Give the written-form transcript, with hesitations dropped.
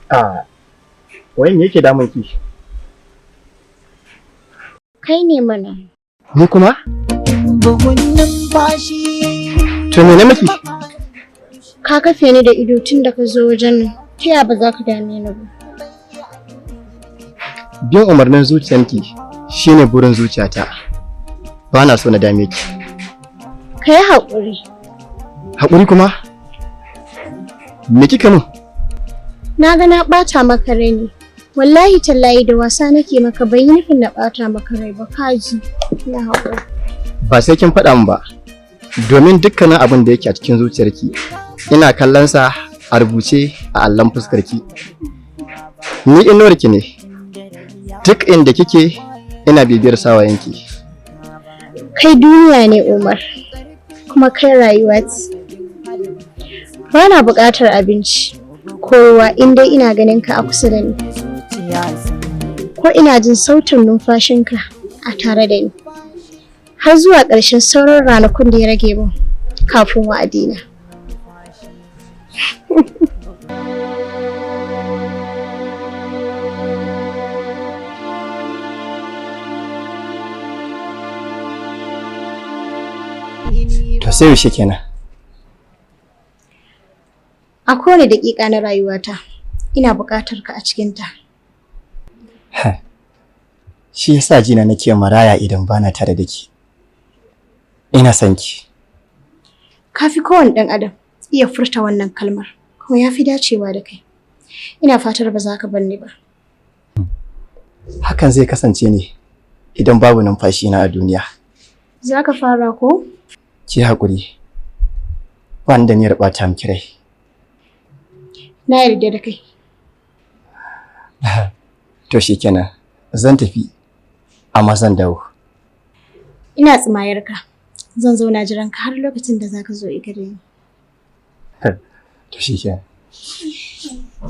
A wai me yake damun ki? Kai ne mana. Ni kuma? Bugun numfashi. To me na miki? Ka kafe ni da ido tun da ka zo wajen nan. Ta ya ba za ka dame ni ba? Bin umarnin zuciyanki shine burin zuciyata. Ba na so na dame ki. Ka yi haƙuri. Haƙuri kuma? Me kika min? Na ga na ɓata maka rai ne. Wallahi tallahi da wasa nake maka, ban yi nufin na ɓata maka rai ba, kaji. Na haƙuri. Ba sai kin faɗa min ba. Domin dukkanin abin da yake a cikin zuciyarki, ina kallon sa a rubuce a allon fuskarki. Ni inuwarki ne. Duk inda kike, ina bibiyar sawayenki. Kai duniya ne, Umar. Kuma kai rayuwa ce. Ba na buƙatar abinci ko ruwa in dai ina ganin ka a kusa da ni. Ko ina jin sautin numfashinka a tare da ni. Har zuwa ƙarshen sauran ranakun da ya rage min kafin wa'adina. To sai yaushe kenan? A kowane daƙiƙa na rayuwata, ina buƙatar ka a cikinta. Shi yasa jina nake maraya idan bana tare da ki. Ina son ki. Ka fi kowane ɗan adam iya furta wannan kalmar, kuma ya fi dacewa da kai. Ina fatar ba za ka bar ni ba. Hakan zai kasance ne idan babu numfashi na a duniya. Za ka fara ko? Ki haƙuri. Ba ni da niyyar ɓata miki rai. Na yarda da kai. To shikenan, zan tafi, amma zan dawo. Ina tsimayarka. Zan zauna jiran ka har lokacin da za ka zo gare ni. To shikenan.